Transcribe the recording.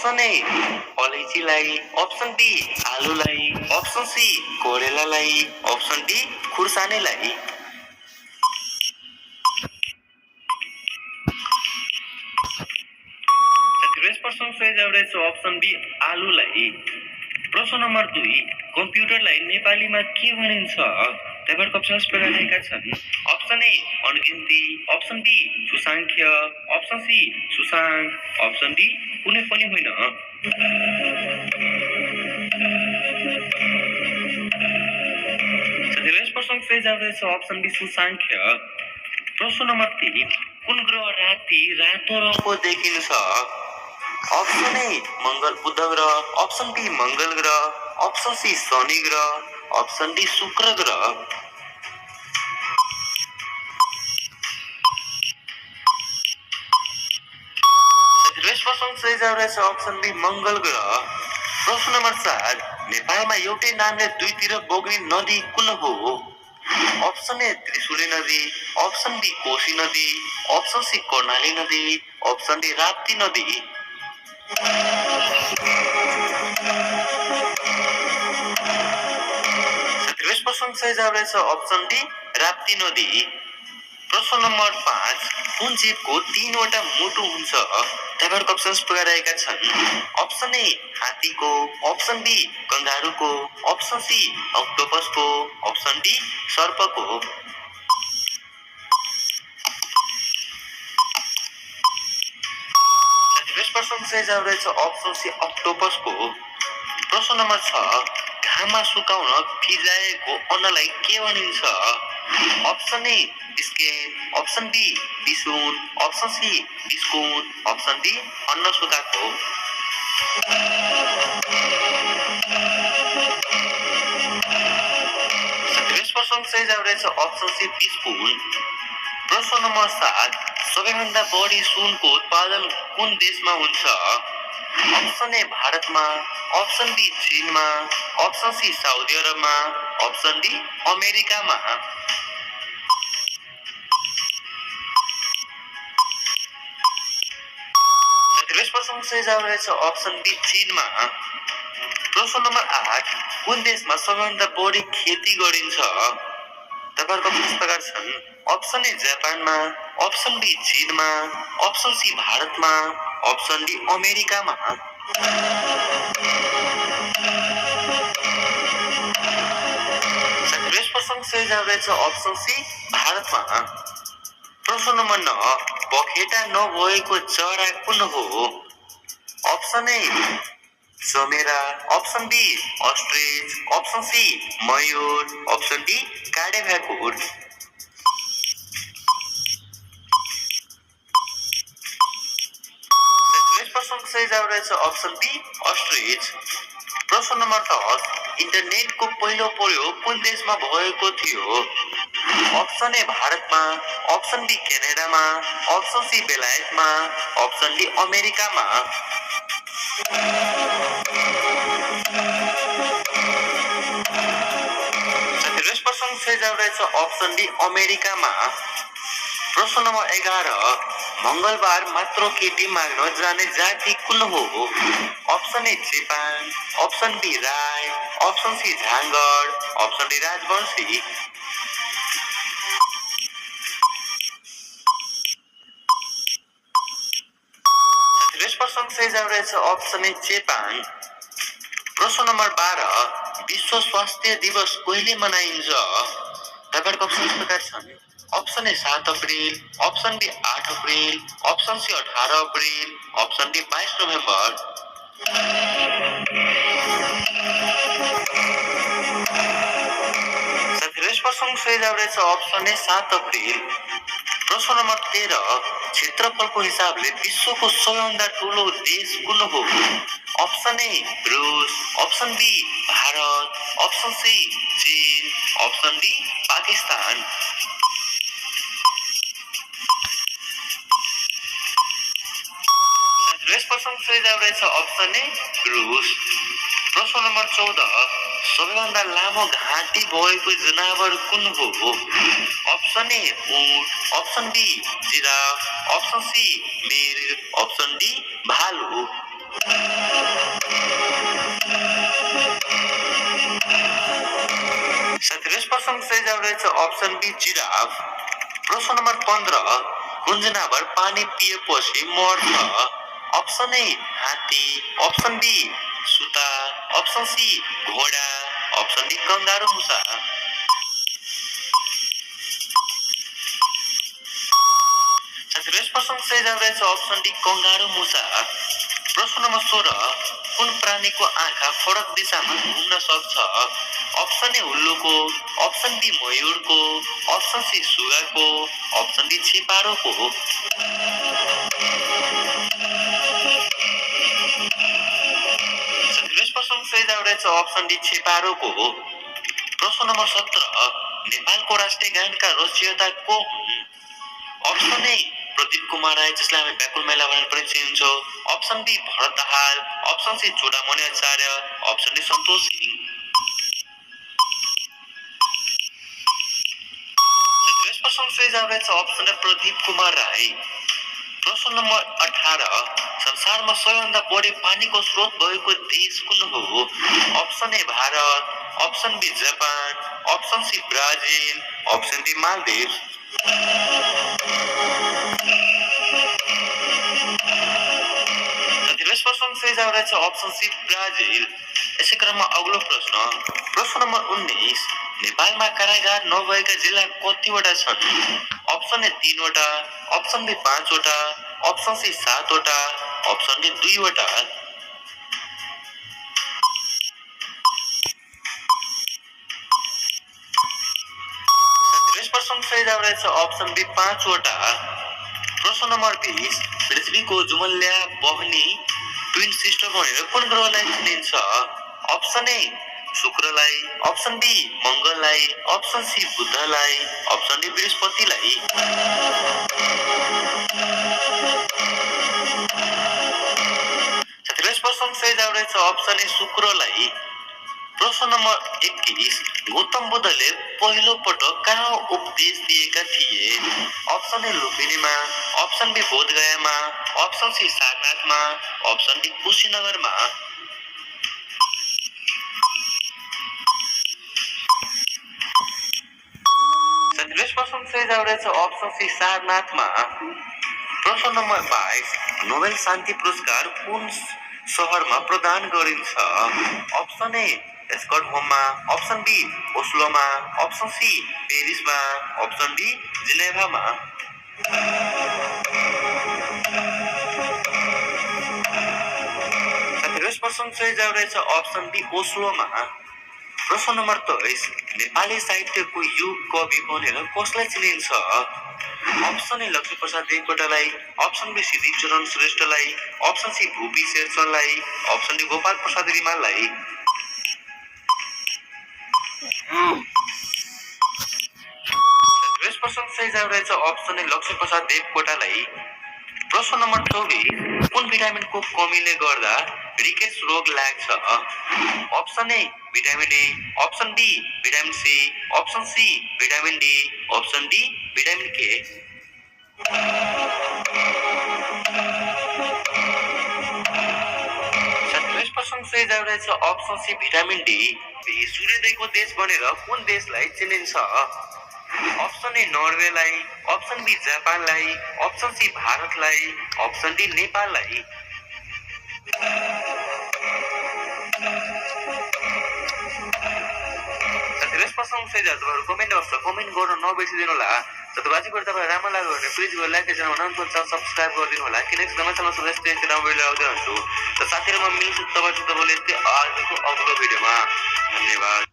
Option A अलैँचीलाई, option be आलुलाई, option C कोरेलालाई, option D खुर्सानीलाई। प्रश्न सही जवाब रहेछ अप्सन बी आलुलाई। प्रश्न नम्बर 2 कम्प्युटरलाई नेपालीमा के भनिन्छ? तपाईँहरूको अप्सन्स प्रकारका छन्। अप्सन ए अनगिन्ती, अप्सन बी सुसाङ्ख्य, अप्सन सी सुसाङ, अप्सन डी कुनै पनि होइन। प्रश्न सही जवाब रहेछ अप्सन बी सुसाङ्ख्य। प्रश्न नम्बर 3 कुन ग्रह राति रातो रङको देखिन्छ? अप्सन ए मंगल बुध ग्रह, अप्सन बी मंगल ग्रह, अप्सन सी शनि ग्रह, अप्सन डी शुक्र ग्रह। प्रश्न सही जवाब रहेछ अप्सन बी मंगल ग्रह। प्रश्न नम्बर 4 नेपालमा एउटै नामले दुईतिर बग्ने नदी कुन हो? अप्सन ए त्रिशुली नदी, अप्सन बी कोशी नदी, अप्सन सी कर्णाली नदी, अप्सन डी राप्ती नदी। प्रश्न सही जवाब रहेछ अप्सन डी राप्ती नदी। प्रश्न नम्बर 5 कुन जीवको 3वटा मुटु हुन्छ? तपाईँहरूको अप्सन्स प्रकार रहेका छन्। अप्सन ए हात्तीको, अप्सन बी कंगारुको, अप्सन सी अक्टोपसको, अप्सन डी सर्पको। प्रश्न सही जवाब रहेछ अप्सन सी अक्टोपसको। प्रश्न नम्बर 6 घाममा सुकाउन फिजाएको अन्नलाई के भनिन्छ? अप्सन ए स्केन, अप्सन बी बिसुन, अप्सन सी बिस्कुन, अप्सन डी अन्न सुकाएको। प्रश्न सही जवाब रहेछ अप्सन सी बिस्कुन। प्रश्न नम्बर 7 सबैभन्दा बढी सुनको उत्पादन कुन देशमा हुन्छ? अप्सन ए भारतमा, अप्सन बी चीनमा, अप्सन सी साउदी अरबमा, अप्सन डी अमेरिकामा। प्रश्न सही जवाब रहेछ अप्सन बी चीनमा। प्रश्न नम्बर 8 कुन देशमा सबैभन्दा बढी खेती गरिन्छ? तपाईँहरूको अप्सन्स प्रकार छन्। अप्सन ए जापानमा, अप्सन बी चीनमा, अप्सन सी भारतमा, अप्सन डी अमेरिकामा। प्रश्न सही जवाब रहेछ अप्सन सी भारतमा। प्रश्न नम्बर 9 पखेटा नभएको चरा कुन हो? अप्सन ए चमेरा, option B ostrich, option C मयूर, अप्सन डी काडे भ्याकुर। प्रश्न सही जवाब रहेछ अप्सन बी अस्ट्रिच। प्रश्न नम्बर 10 इन्टरनेटको पहिलो प्रयोग कुन देशमा भएको थियो? अप्सन ए भारतमा, अप्सन बी क्यानाडामा, अप्सन सी बेलायतमा, अप्सन डी अमेरिकामा। प्रश्न सही जवाब रहेछ अप्सन डी अमेरिकामा। प्रश्न नम्बर 11 मंगलबार मात्र केटी माग्न जाने जाति कुन हो? Option A Chepang, option B Rai, option C Jhangad, option D Rajbanshi. प्रश्न सही जवाब रहेछ अप्सन ए चेपाङ। प्रश्न नम्बर 12 विश्व स्वास्थ्य दिवस कहिले मनाइन्छ? तपाईँहरूको अप्सन्स प्रकार छन्। Option A 7 April, option B 8 April, option C 18 April, option D 22 November. प्रश्न सही जवाब रहेछ अप्सन ए 7 अप्रिल। प्रश्न नम्बर 13 क्षेत्रफलको हिसाबले विश्वको सबैभन्दा ठुलो देश कुन हो? अप्सन ए रुस, option B Bharat, option C चीन, अप्सन डी पाकिस्तान। प्रश्न सही जवाब रहेछ अप्सन ए रुस। प्रश्न नम्बर 14 सबैभन्दा लामो घाँटी भएको जनावर कुन हो? अप्सन ए ऊँट, option B giraffe, option C मिर्ग, अप्सन डी भालु। Option B giraffe. प्रश्न नम्बर 15 कुन जनावर पानी पिएपछि मर्छ? अप्सन ए हात्ती, अप्सन बी सुता, अप्सन सी घोडा, अप्सन डी कंगारू मुसा। साथीहरु यस प्रश्नको सही जवाब रहेछ अप्सन डी कंगारू मुसा। प्रश्न नम्बर 16 कुन प्राणीको आँखा फरक दिशामा घुम्न सक्छ? अप्सन ए उल्लुको, अप्सन बी मयूरको, अप्सन सी सुगाको, अप्सन डी छेपारोको। यस प्रश्नको सही जवाब रहेछ अप्सन डी छेपारोको। प्रश्न नम्बर 17 नेपालको राष्ट्रिय गायनका रचयिता को हुन्? अप्सन ए प्रदीप कुमार राई, जसलाई हामी व्याकुल मेला भनेर पनि चिन्छौँ। Option B Bharat Dahal, option C Chudamani Acharya, option D Santosh Singh. यस प्रश्नको सही जवाब रहेछ अप्सन ए प्रदीप कुमार राई। प्रश्न नम्बर 18 संसारमा सबैभन्दा बढी पानीको स्रोत भएको देश कुन हो? Option A Bharat, option B Japan, option C Brazil, option D Maldives. यस प्रश्नको सही जवाब रहेछ अप्सन सी ब्राजिल। यसै क्रममा अग्लो प्रश्न नम्बर 19 नेपालमा कारागार नभएका जिल्ला कतिवटा छन्? अप्सन ए 3 वटा, अप्सन बी 5 वटा, अप्सन सी 7 वटा, अप्सन डी 2 वटा। यस प्रश्नको सही जवाब रहेछ अप्सन बी 5 वटा। प्रश्न नम्बर 20 पृथ्वीको जुमल्या बहनी ट्विन सिस्टर भनेर कुन ग्रहलाई चिनिन्छ? अप्सन ए शुक्रलाई, अप्सन बी मंगललाई, अप्सन सी बुधलाई, अप्सन डी बृहस्पतिलाई। यस प्रश्नको सही जवाब रहेछ अप्सन ए शुक्रलाई। प्रश्न नम्बर 21 गौतम बुद्धले पहिलो पटक कहाँ उपदेश दिएका थिए? अप्सन ए लुम्बिनीमा, अप्सन बी बोधगयामा, अप्सन सी सारनाथमा, अप्सन डी कुशीनगरमा। यस प्रश्नको सही जवाब रहेछ अप्सन सी सारनाथमा। प्रश्न नम्बर 22 नोबेल शान्ति पुरस्कार कुन शहरमा प्रदान गरिन्छ? अप्सन ए स्टकहोममा, अप्सन बी ओस्लोमा, अप्सन सी पेरिसमा, अप्सन डी जिनेभामा। यस प्रश्नको सही जवाब रहेछ अप्सन बी ओस्लोमा। प्रश्न नम्बर 23 नेपाली साहित्यको युग कवि भनेर कसलाई चिनिन्छ? अप्सन ए लक्ष्मीप्रसाद देवकोटालाई, अप्सन बी सिद्धिचरण श्रेष्ठलाई, अप्सन सी भूपी शेरचनलाई, अप्सन डी गोपाल प्रसाद रिमाललाई। यस प्रश्नको सही जवाब रहेछ अप्सन ए लक्ष्मीप्रसाद देवकोटालाई। प्रश्न नम्बर 24 कुन भिटामिनको कमीले गर्दा रिकेट्स रोग लाग्छ? Option A vitamin A, option B vitamin C, option C vitamin D, option D vitamin K. यस प्रश्नको सही जवाब रहेछ अप्सन सी भिटामिन डी। सूर्योदयको देश भनेर कुन देशलाई चिनिन्छ? अप्सन ए नर्वेलाई, अप्सन बी जापानलाई, अप्सन सी भारतलाई, अप्सन डी नेपाललाई। यस प्रश्नको सही जवाब तपाईहरु कमेन्ट बक्समा कमेन्ट गर्न नबिर्सिदिनु होला। तपाईहरुले तपाईलाई राम्रो लाग्यो भने प्लिज गो लाइक र च्यानल सब्स्क्राइब गरिदिनु होला किनकि समय समय यस्तै यस्तै राम्रो भिडियो आउँदै रहन्छ। त साथीहरु म मिल्छु तपाईहरुसित बोले आजको अग्लो भिडियोमा। धन्यवाद।